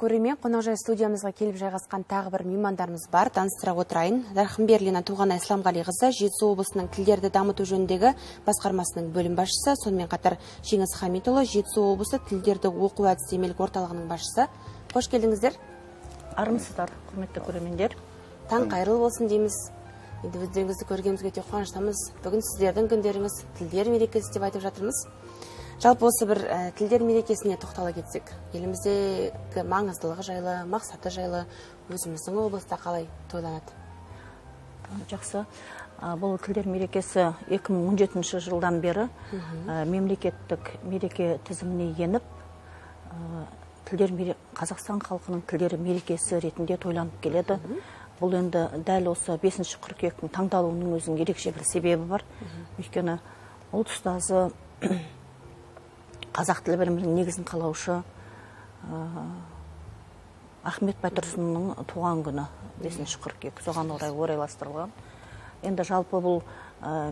Көрермен, қонақжай студиямызға келіп жайғасқан тағы бір меймандарымыз бар. Таныстыра отырайын. Рахымберлина Туғанай Исламғалиқызы, Жетісу облысының тілдерді дамыту жөніндегі басқармасының бөлім басшысы, сонымен қатар Жеңіс Хамитұлы, Жетісу облысы тілдерді оқу әдістемелік орталығының басшысы. Қош келдіңіздер. Армысыздар, құрметті көрермендер. Таң қайырлы болсын дейміз. Енді өздеріңізді көргенімізге өте қуаныштымыз. Бүгін сіздердің күндеріңіз, тілдер мерекесі деп айтып жатырмыз. Жалпы осы бір тілдер мерекесіне тоқтала кетсек, еліміздегі маңыздылығы жайлы, мақсаты жайлы, өзіміздің облыста қалай тойланады? Жақсы. Бұл тілдер мерекесі 2017 жылдан бері мемлекеттік мереке тізіміне еніп, тілдер Қазақстан халқының тілдері мерекесі ретінде тойланып келеді. Бұл енді дәл осы 5 қыркүйектің таңдалуының өзінің ерекше бір себебі бар. Өйткені ұлт ұстазы, қазақ тілі білімінің негізін қалаушы Ахмет Байтұрсынұлының туған күні 5 қыркүйек, соған орай орайластырылған. Енді жалпы бұл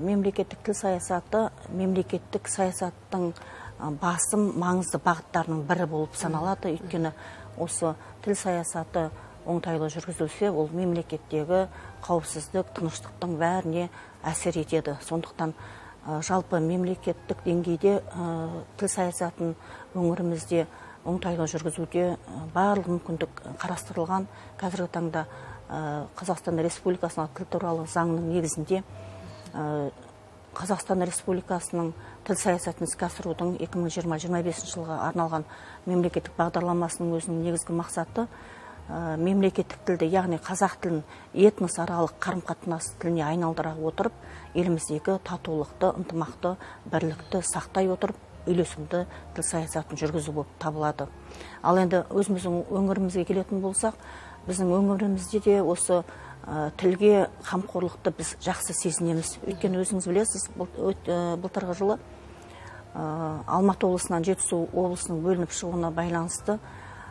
мемлекеттік тіл саясаты мемлекеттік саясаттың басым маңызды бағыттарының бірі болып саналады. Өйткені осы тіл саясаты оңтайлы жүргізілсе, ол мемлекеттегі қауіпсіздік, тыныштықтың бәріне әсер етеді. Сондықтан жалпы мемлекеттік деңгейде тіл саясатын өңірімізде оңтайлы жүргізуде барлық мүмкіндік қарастырылған. Қазіргі таңда Қазақстан Республикасының тіл туралы заңының негізінде Қазақстан Республикасының тіл саясатын іске асырудың 2020-2025 жылға арналған мемлекеттік бағдарламасының өзінің негізгі мақсаты мемлекеттік тілді, яғни қазақ тілін этносаралық қарым-қатынас тіліне айналдыра отырып, еліміздегі татулықты, ынтымақты, бірлікті сақтай отырып, үйлесімді тіл саясатын жүргізу болып табылады. Ал енді өзіміздің өңірімізге келетін болсақ, біздің өңірімізде де осы тілге қамқорлықты біз жақсы сезінеміз. Өйткені өзіңіз білесіз, былтырғы жылы Алматы облысынан Жетісу облысының бөлініп шығуына байланысты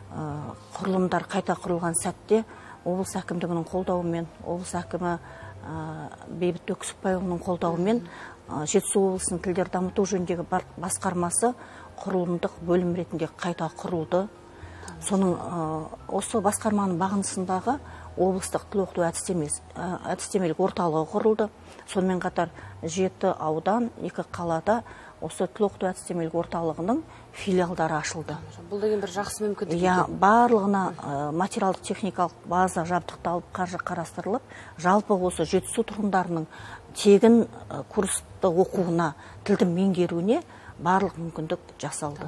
құрылымдар қайта құрылған сәтте облыс әкімдігінің қолдауымен, облыс әкімі Бейбіт Өксікбайұлының қолдауымен Жетісу облысының тілдер дамыту жөніндегі басқармасы құрылымдық бөлім ретінде қайта құрылды. Соның осы басқарманың бағынысындағы облыстық тіл оқыту әдістемелік орталығы құрылды. Сонымен қатар 7 аудан, 2 қалада осы тіл оқыту әдістемелік орталығының филиалдары ашылды. Бұл деген бір жақсы мүмкіндік екен. Иә, барлығына материалдық техникалық база жабдықталып, қаржы қарастырылып, жалпы осы Жетісу тұрғындарының тегін курсты оқуына, тілді меңгеруіне барлық мүмкіндік жасалды.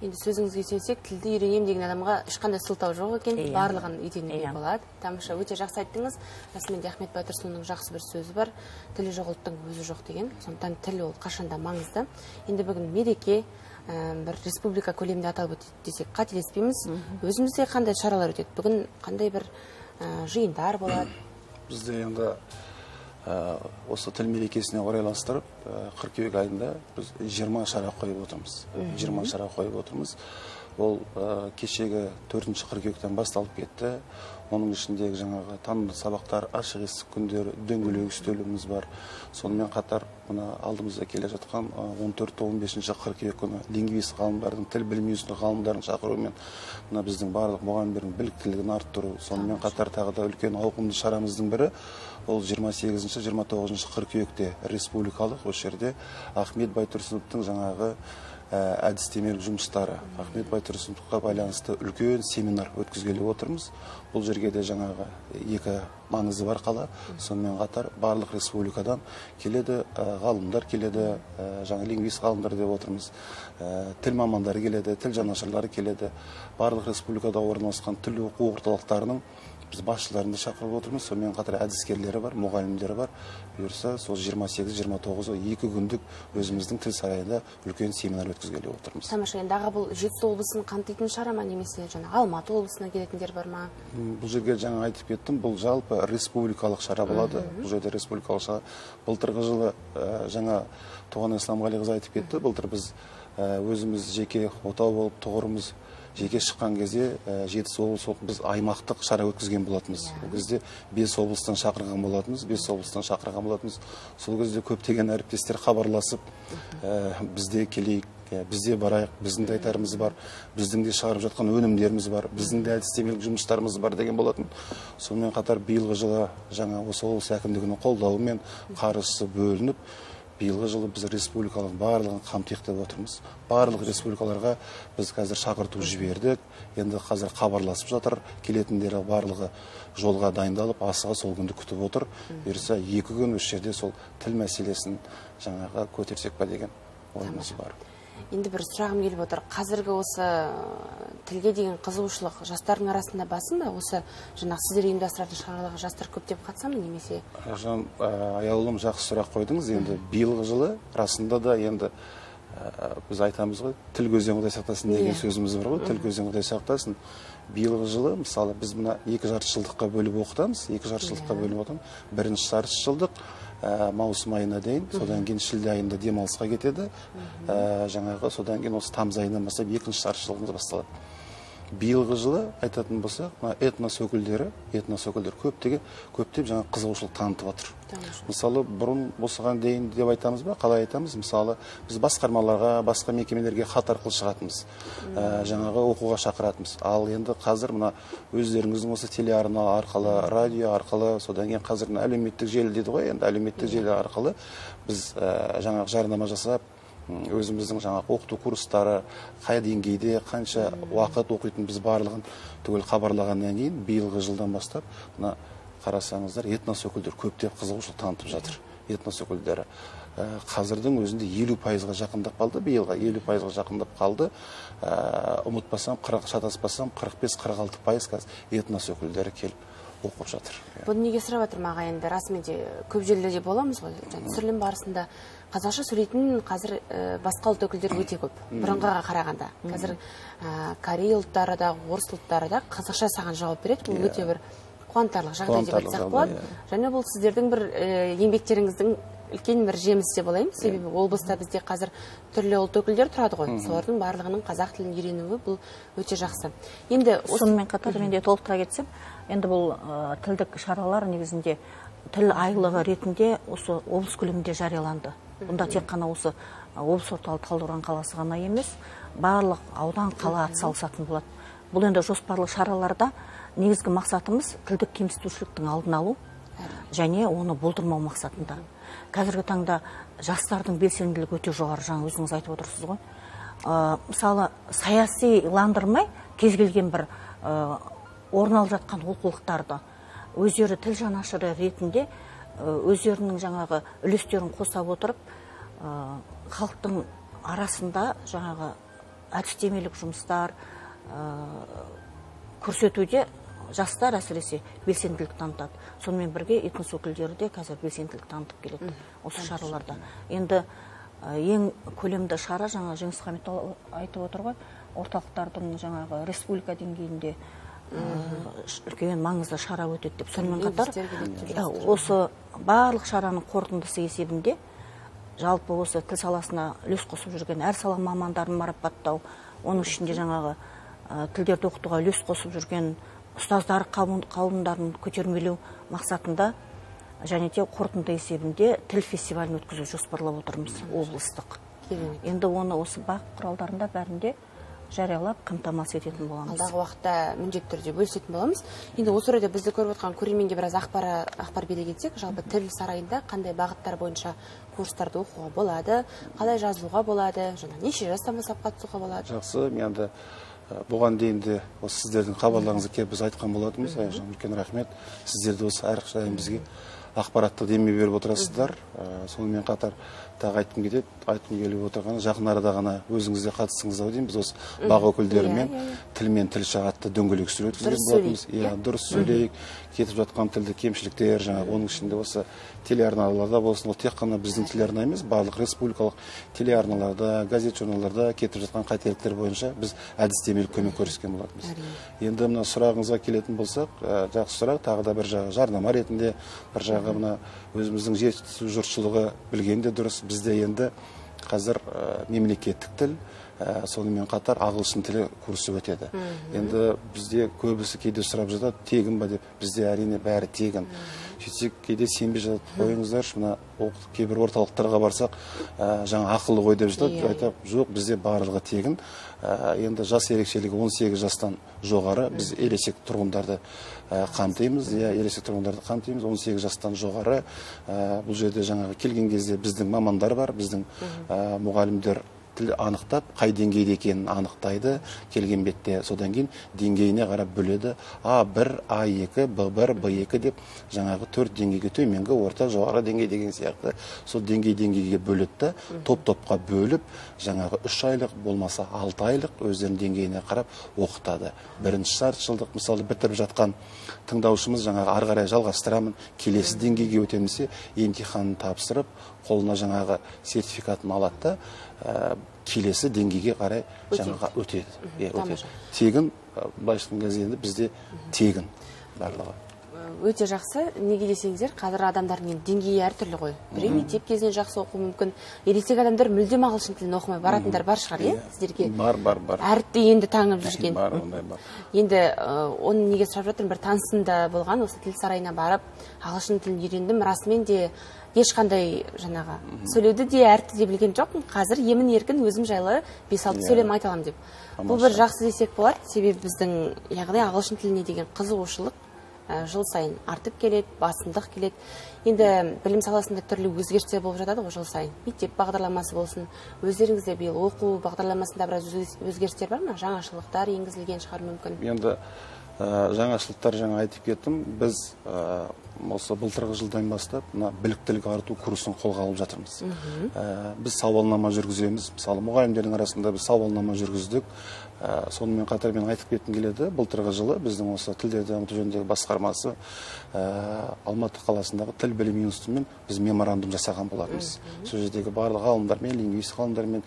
Енді сөзіңізге сенсек, тілді үйренем деген адамға ешқандай сылтау жоқ екен, барлығын үйренуге болады. Тамаша, өте жақсы айттыңыз. Расымен де Ахмет Байтұрсынұлының жақсы бір сөзі бар. Тілі жоқ ұлттың өзі жоқ деген. Сондықтан тіл ол қашанда маңызды. Енді бүгін мереке, бір республика көлемінде аталып өтеді десек қателеспейміз. Өзімізде қандай шаралар өтеді? Бүгін қандай бір жиындар болады? Бізде енді осы тіл мерекесіне орайластырып, қыркүйек айында біз 20 шара қойып отырмыз. 20 шара қойып отырмыз. Ол кешегі 4 қыркүйектен басталып кетті. Оның ішіндегі жаңағы танымдық сабақтар, ашық есік күндері, дөңгелек үстеліміз бар. Сонымен қатар мына алдымызда келе жатқан 14-15 қыркүйек күні лингвист ғалымдардың, тіл білімі ғалымдарын шақырумен мына біздің барлық мұғалімдердің біліктілігін арттыру. Сонымен қатар тағы да үлкен ауқымды шарамыздың бірі ол 28-29 қыркүйекте республикалық осы жерде Ахмет Байтұрсыновтың жаңағы әдістемелік жұмыстары, Ахмет Байтұрсыновқа байланысты үлкен семинар өткізгелі отырмыз. Бұл жерге де жаңағы екі маңызы бар қала. Сонымен қатар барлық республикадан келеді, ғалымдар келеді, жаңа лингвист ғалымдар деп отырмыз, тіл мамандары келеді, тіл жанашырлары келеді. Барлық республикада орналасқан тіл оқу орталықтарының біз басшыларын да шақырып отырмыз. Сонымен қатар әдіскерлері бар, мұғалімдері бар. Бұйырса, сол 28-29 екі күндік өзіміздің тіл сарайында үлкен семинар өткізгелі отырмыз. Тамаша, енді аға, бұл Жетісу облысын қамтитын шара ма, немесе жаңа Алматы облысына келетіндер бар ма? Бұл жерге жаңа айтып кеттім, бұл жалпы республикалық шара болады. Бұл жерде республикалық шара. Былтырғы жылы жаңа Тоғанай Исламғалиқызы айтып кетті. Былтыр біз өзіміз жеке отау болып тұғырымыз жеке шыққан кезде Жетісу облысы біз аймақтық шара өткізген болатынбыз. Ол кезде 5 облыстан шақырған болатынбыз, 5облыстан шақырған болатынбыз. Сол кезде көптеген әріптестер хабарласып, бізде келейік, Біз де барайық, біздің де айтарымыз бар, біздің де шығарып жатқан өнімдеріміз бар, біздің де әдістемелік жұмыстарымыз бар деген болатын. Сонымен қатар биылғы жылы жаңа осы облыс әкімдігінің қолдауымен қаржысы бөлініп, биылғы жылы біз республикалық барлығын қамтиық деп отырмыз. Барлық республикаларға біз қазір шақырту жібердік. Енді қазір хабарласып жатыр. Келетіндері барлығы жолға дайындалып, асыға сол күнді күтіп отыр. Бұйырса 2 күн осы жерде сол тіл мәселесін жаңағы көтерсек па деген ойымыз бар. Енді бір сұрағым келіп отыр. Қазіргі осы тілге деген қызығушылық жастардың арасында басым ба? Осы жаңағы сіздер ұйымдастыратын шараларға жастар көптеп қатыса ма немесе? Жан, Аяулым, жақсы сұрақ қойдыңыз. Енді биылғы жылы расында да енді біз айтамыз ғой, тіл көзден Құдай сақтасын деген сөзіміз бар ғой, тіл көзден Құдай сақтасын. Биылғы жылы, мысалы, біз мына 2,5 жылдыққа бөліп оқытамыз, 2,5 жылдыққа бөліп оқытамыз. Бірінші жарты жылдық маусым айына дейін, содан кейін шілде айында демалысқа кетеді. Жаңағы содан кейін осы тамыз айынан бастап екінші жарты жылдығымыз басталады. Биылғы жылы айтатын болсақ, мына этнос өкілдері көптеп жаңа қызығушылық танытып отыр. Мысалы, бұрын осыған дейін деп айтамыз ба, қалай айтамыз? Мысалы, біз басқармаларға, басқа мекемелерге хат арқылы шығатынбыз, жаңағы оқуға шақыратынбыз. Ал енді қазір мына өздеріңіздің осы телеарна арқылы, радио арқылы, содан кейін қазір әлеуметтік желі дейді ғой, енді әлеуметтік желі арқылы біз жаңағы жарнама жасап, өзіміздің жаңағы оқыту курстары қай деңгейде, қанша уақыт оқитын біз барлығын түгел хабарлағаннан кейін биылғы жылдан бастап мына қарасаңыздар, этнос өкілдері көптеп қызығушылық танытып жатыр. Этнос өкілдері қазірдің өзінде 50%-ға жақындап қалды, биылға 50%-ға жақындап қалды. Ұмытпасам, шатаспасам, 45-46% қазір этнос өкілдері келіп оқып жатыр. Бұны неге сұрап жатырмын аға, енді расымен де көп жерлерде боламыз ғой, түсірілім барысында қазақша сөйлейтін қазір басқа ұлт өкілдері өте көп, бұрынғыға қарағанда. Қазір корей ұлттары да, орыс ұлттары да қазақша саған жауап береді. Бұл өте бір қуантарлық жағдай деп айтсақ болады. Және бұл сіздердің бір еңбектеріңіздің үлкен бір жемісі деп ойлаймын. Себебі облыста бізде қазір түрлі ұлт өкілдері тұрады ғой. Солардың барлығының қазақ тілін үйренуі бұл өте жақсы. Енді сонымен қатар мен де толықтыра кетсем, енді бұл тілдік шаралар негізінде тіл айлығы ретінде осы облыс көлемінде жарияланды. Бұнда тек қана осы облыс орталығы Талдықорған қаласы ғана емес, барлық аудан, қала атсалысатын болады. Бұл енді жоспарлы шараларда негізгі мақсатымыз тілдік кемсітушіліктің алдын алу және оны болдырмау мақсатында. Қазіргі таңда жастардың белсенділігі өте жоғары, жаңа өзіңіз айтып отырсыз ғой. Мысалы, саясиландырмай кез келген бір орын алып жатқан олқылықтарды өздері тіл жанашыры ретінде өздерінің жаңағы үлестерін қоса отырып, халықтың арасында жаңағы әдістемелік жұмыстар көрсетуде жастар әсіресе белсенділік танытады. Сонымен бірге этнос өкілдері де қазір белсенділік танытып келеді осы шараларда. Енді ең көлемді шара, жаңа Жеңіс Хамитұлы айтып отыр ғой, орталықтардың жаңағы республика деңгейінде үлкен маңызды шара өтеді деп. Сонымен қатар осы барлық шараның қорытындысы есебінде жалпы осы тіл саласына үлес қосып жүрген әр сала мамандарын марапаттау, оның ішінде жаңағы тілдерді оқытуға үлес қосып жүрген ұстаздар қауымдарын көтермелеу мақсатында және де қорытынды есебінде тіл фестивалін өткізу жоспарлап отырмыз облыстық. Енді оны осы бақ құралдарында бәрінде жариялап қамтамасыз ететін боламыз. Алдағы уақытта міндетті түрде бөлісетін боламыз. Енді осы орайда бізді көріп отқан көрерменге біраз ақпар бере кетсек, жалпы тіл сарайында қандай бағыттар бойынша курстарды оқуға болады, қалай жазылуға болады, және неше жастан бастап қатысуға болады? Жақсы, мен енді бұған дейін де осы сіздердің хабарларыңызға келіп біз айтқан болатынбыз. Үлкен рахмет. Сіздерді осы айрықша бізге ақпаратты демей беріп отырасыздар. Сонымен қатар тағы айтқым келіп отырғаны, жақын арада ғана өзіңіз де қатыстыңыз ау деймін. Біз осы бақ өкілдерімен тіл мен тілші атты дөңгелек үстел өткізген болатынбыз. Иә, дұрыс сөйлейік, кетіп жатқан тілді кемшіліктер, жаңағы оның ішінде осы телеарналарда болсын, ол тек қана біздің телеарна емес, барлық республикалық телеарналарда, газет журналдарда кетіп жатқан қателіктер бойынша біз әдістемелік көмек көрсеткен болатынбыз. Енді мына сұрағыңызға келетін болсақ, жақсы сұрақ, тағы да бір жағы жарнама ретінде, бір жағы мына өзіміздің жетісу жұртшылығы білген де дұрыс. Бізде енді қазір мемлекеттік тіл Сонымен қатар ағылшын тілі курсы өтеді. Енді бізде көбісі кейде сұрап жатады, тегін ба деп. Бізде әрине бәрі тегін. Сөйтсек кейде сенбей жатады, қойыңыздаршы, мына кейбір орталықтарға барсақ, жаңа ақылы ғой деп жатады. Айтады, жоқ, бізде барлығы тегін. Енді жас ерекшелігі 18 жастан жоғары, біз ересек тұрғындарды қамтимыз, ересек тұрғындарды қамтимыз, 18 жастан жоғары. Бұл жерде жаңағы келген кезде біздің мамандар бар, біздің мұғалімдер тіл анықтап, қай деңгейде екенін анықтайды, келген бетте, содан кейін деңгейіне қарап бөледі. А1, А2, Б1, Б2 деп жаңағы 4 деңгейге, төменгі, орта, жоғары деңгей деген сияқты, сол деңгей-деңгейге бөледі да, топ-топқа бөліп, жаңағы 3 айлық, болмаса 6 айлық өздерінің деңгейіне қарап оқытады. Бірінші жарты жылдық, мысалы, бітіріп жатқан тыңдаушымыз жаңағы ары қарай жалғастырамын, келесі деңгейге өтемін десе, емтиханын тапсырып, қолына жаңағы сертификатын алады да, келесі деңгейге қарай жаңағы өтеді. Тегін, былайша айтқан кезде енді бізде тегін барлығы. Өте жақсы. Неге десеңіздер, қазір адамдардың енді деңгейі әртүрлі ғой. Біреу мектеп кезінен жақсы оқуы мүмкін. Ересек адамдар мүлдем ағылшын тілін оқымай баратындар бар шығар, иә? Сіздерге? Бар, бар, бар. Әріпті енді таңып жүрген. Бар, ондай бар. Енді оны неге сұрап жатырмын, бір танысым да болған, осы тіл сарайына барып, ағылшын тілін үйрендім. Расымен де ешқандай жаңағы сөйлеуді де, әріпті де білген жоқпын. Қазір емін еркін өзім жайлы 5-6 сөйлем айта аламын деп. Бұл бір жақсы десек болады, себебі біздің, яғни ағылшын тіліне деген қызығушылық жыл сайын артып келеді, басымдық келеді. Енді білім саласында түрлі өзгерістер болып жатады ғой жыл сайын. Мектеп бағдарламасы болсын, өздеріңізде биыл оқу бағдарламасында біраз өзгерістер бар ма? Жаңашылдықтар енгізілген шығар мүмкін. Енді жаңашылдықтар жаңа айтып кеттім. Біз осы былтырғы жылдан бастап мына біліктілік арту курсын қолға алып жатырмыз. Біз сауалнама жүргіземіз. Мысалы, мұғалімдердің арасында біз сауалнама жүргіздік. Сонымен қатар мен айтып кеткім келеді, былтырғы жылы біздің осы тілдерді дамыту жөніндегі басқармасы Алматы қаласындағы тіл білім институтымен біз меморандум жасаған болатынбыз. Сол жердегі барлық ғалымдармен, лингвист ғалымдармен,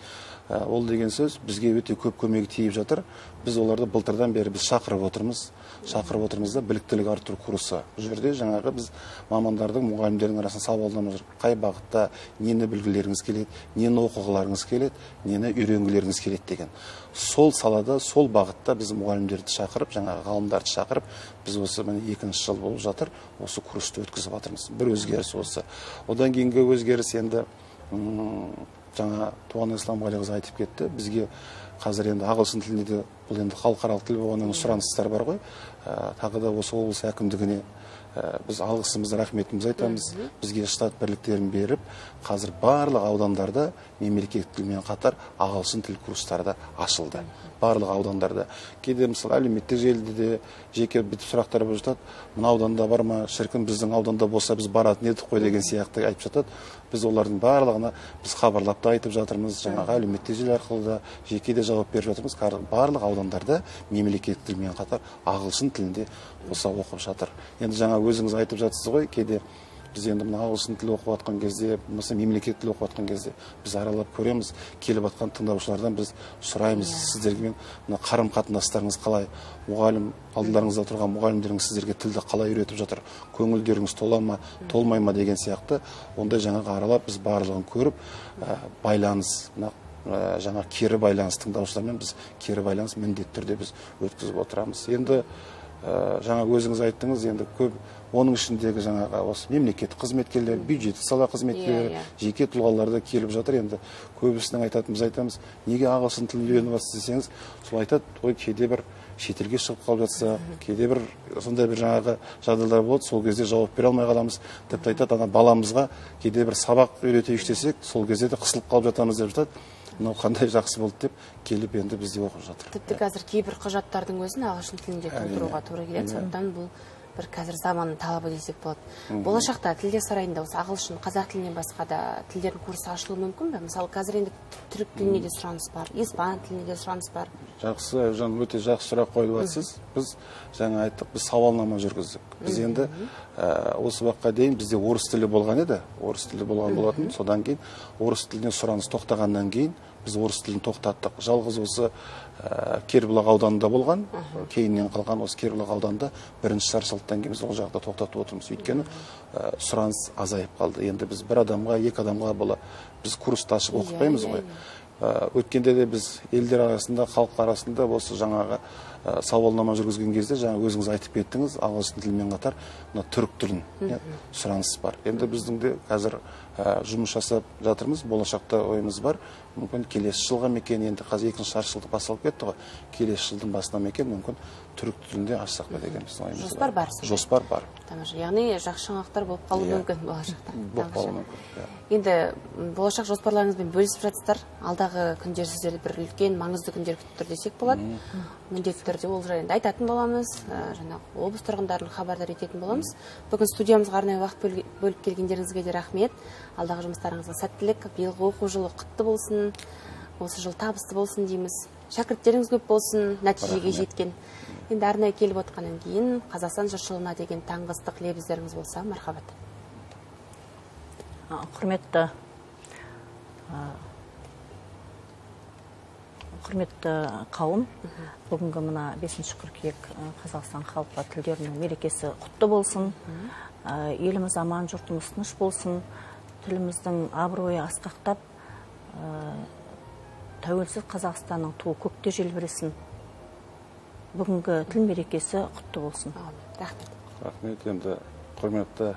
ол деген сөз бізге өте көп көмегі тиіп жатыр. Біз оларды былтырдан бері біз шақырып отырмыз. Шақырып отырмыз да біліктілік арттыру курсы. Бұл жерде жаңағы біз мамандардың, мұғалімдердің арасында сауалнама жүргізіп, қай бағытта нені білгілеріңіз келеді, нені оқығыларыңыз келеді, нені үйренгілеріңіз келеді деген. Сол салада, сол бағытта біз мұғалімдерді шақырып, жаңағы ғалымдарды шақырып, біз осы міне екінші жыл болып жатыр, осы курсты өткізіп жатырмыз. Бір өзгеріс осы. Одан кейінгі өзгеріс енді, жаңа Туған Исламғалиқызы айтып кетті, бізге қазір енді ағылшын тілінде де, бұл енді халықаралық тіл болғаннан кейін сұраныстар бар ғой. Тағы да осы облыс әкімдігіне біз алғысымызды, рахметімізді айтамыз. Бізге штат бірліктерін беріп, қазір барлық аудандарда мемлекеттік тілмен қатар ағылшын тіл курстары да ашылды. Барлық аудандарда. Кейде мысалы әлеуметтік желіде де жеке бүйтіп сұрақтар болып жатады. Мына ауданда бар ма, шіркін біздің ауданда болса біз баратын едік қой деген сияқты айтып жатады. Біз олардың барлығына біз хабарлап та айтып жатырмыз, жаңағы әлеуметтік желі арқылы да жеке де жауап беріп жатырмыз. Барлық аудандарда мемлекеттік тілмен қатар ағылшын тілінде қоса оқып жатыр. Енді жаңа өзіңіз айтып жатсыз ғой, кейде біз енді мына ағылшын тілі оқып жатқан кезде, болмаса мемлекеттік тіл оқып жатқан кезде біз аралап көреміз, келіп жатқан тыңдаушылардан біз сұраймыз, сіздермен мына қарым-қатынастарыңыз қалай, мұғалім алдыларыңызда тұрған мұғалімдеріңіз сіздерге тілді қалай үйретіп жатыр, көңілдеріңіз тола ма, толмай ма деген сияқты. Онда жаңағы аралап біз барлығын көріп, байланыс, мына жаңа кері байланыс тыңдаушылармен біз кері байланыс міндетті түрде біз өткізіп отырамыз. Енді жаңа өзіңіз айттыңыз, енді көп оның ішіндегі жаңағы осы мемлекеттік қызметкерлер, бюджеттік сала қызметкерлері, жеке тұлғалар да келіп жатыр. Енді көбісінің айтатын, біз айтамыз, неге ағылшын тілін үйреніп жатсыз десеңіз, сол айтады, ой, кейде бір шетелге шығып қалып жатса, кейде бір сондай бір жаңағы жағдайлар болады, сол кезде жауап бере алмай қаламыз. Тіпті айтады, ана баламызға кейде бір сабақ үйретейікші десек, сол кезде де қысылып қалып жатамыз деп жатады. Мынау қандай жақсы болды деп келіп енді бізде оқып жатыр. Тіпті қазір кейбір құжаттардың өзін ағылшын тілінде толтыруға тура келеді. Сондықтан бұл бір қазір заманның талабы десек болады. Болашақта тілдер сарайында осы ағылшын, қазақ тілінен басқа да тілдердің курсы ашылуы мүмкін бе? Мысалы, қазір енді түрік тіліне де сұраныс бар, испан тіліне де сұраныс бар. Жақсы, Айжан, өте жақсы сұрақ қойып жатсыз. Біз жаңа айттық, біз сауалнама жүргіздік. Біз енді осы уақытқа дейін бізде орыс тілі болған еді, орыс тілі болған болатын. Содан кейін орыс тіліне сұраныс тоқтағаннан кейін біз орыс тілін тоқтаттық. Жалғыз осы Кербұлақ ауданында болған, кейіннен қалған осы Кербұлақ ауданында бірінші жарты кейін біз ол жақта тоқтатып отырмыз. Өйткені сұраныс азайып қалды. Енді біз бір адамға, екі адамға бола біз курсты ашып оқытпаймыз ғой. Өткенде де біз елдер арасында, халық арасында осы жаңағы сауалнама жүргізген кезде жаңа өзіңіз айтып кеттіңіз, ағылшын тілімен қатар мына түрік тілін сұраныс бар. Енді біздің де қазір жұмыс жасап жатырмыз, болашақта ойымыз бар. Мүмкін келесі жылға мекен, енді қазір екінші жарты жылдық басталып кетті ғой, келесі жылдың басына мекен мүмкін түрік тілінде ашсақ па деген біздің ойымыз бар. Жоспар бар. Жоспар бар. Тамаша. Яғни жақсы жаңалықтар болып қалуы мүмкін болашақта. Болып қалуы мүмкін. Енді болашақ жоспарларыңызбен бөлісіп жатсыздар. Алдағы күндер сіздерді бір үлкен маңызды күндер күтіп тұр десек болады. Міндетті түрде ол жайында айтатын боламыз, жаңағы облыс тұрғындарын хабардар ететін боламыз. Бүгін студиямызға арнайы уақыт бөліп келгендеріңізге де рахмет. Алдағы жұмыстарыңызға сәттілік, биылғы оқу жылы құтты болсын, осы жыл табысты болсын дейміз. Шәкірттеріңіз көп болсын, нәтижеге жеткен. Енді арнайы келіп отқаннан кейін Қазақстан жұртшылығына деген таңғы ыстық лебіздеріңіз болса, мархабат. Құрметті қауым, бүгінгі мына 5 қыркүйек Қазақстан халқы тілдерінің мерекесі құтты болсын. Еліміз аман, жұртымыз тыныш болсын. Тіліміздің абыройы асқақтап, тәуелсіз Қазақстанның туы көкте желбіресін. Бүгінгі тіл мерекесі құтты болсын. Рахмет. Рахмет. Енді құрметті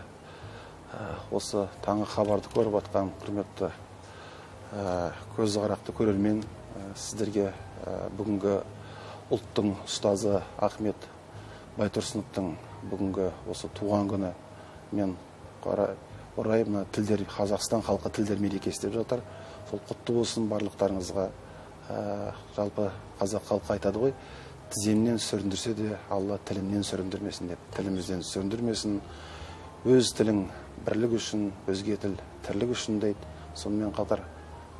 осы таңғы хабарды көріп атқан құрметті көзі қарақты көрермен, сіздерге бүгінгі ұлттың ұстазы Ахмет Байтұрсыновтың бүгінгі осы туған күні мен орай мына тілдер, Қазақстан халқы тілдер мерекесі деп жатыр. Сол құтты болсын барлықтарыңызға. Жалпы қазақ халқы айтады ғой, тіземнен сүріндірсе де Алла тілімнен сүріндірмесін деп. Тілімізден сүріндірмесін. Өз тілің бірлік үшін, өзге тіл тірлік үшін дейді. Сонымен қатар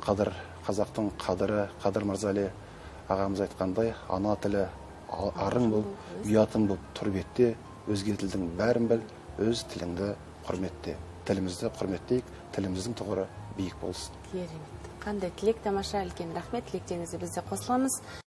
қадір, қазақтың қадірі, Қадыр Мырзали ағамыз айтқандай, ана тілі арың болып, ұятың болып тұр бетте, өзге тілдің бәрін біл, өз тіліңді құрметте. Тілімізді құрметтейік, тіліміздің тұғыры биік болсын. Керемет. Қандай тілек, тамаша, үлкен рахмет. Тілектеріңізге біз де қосыламыз.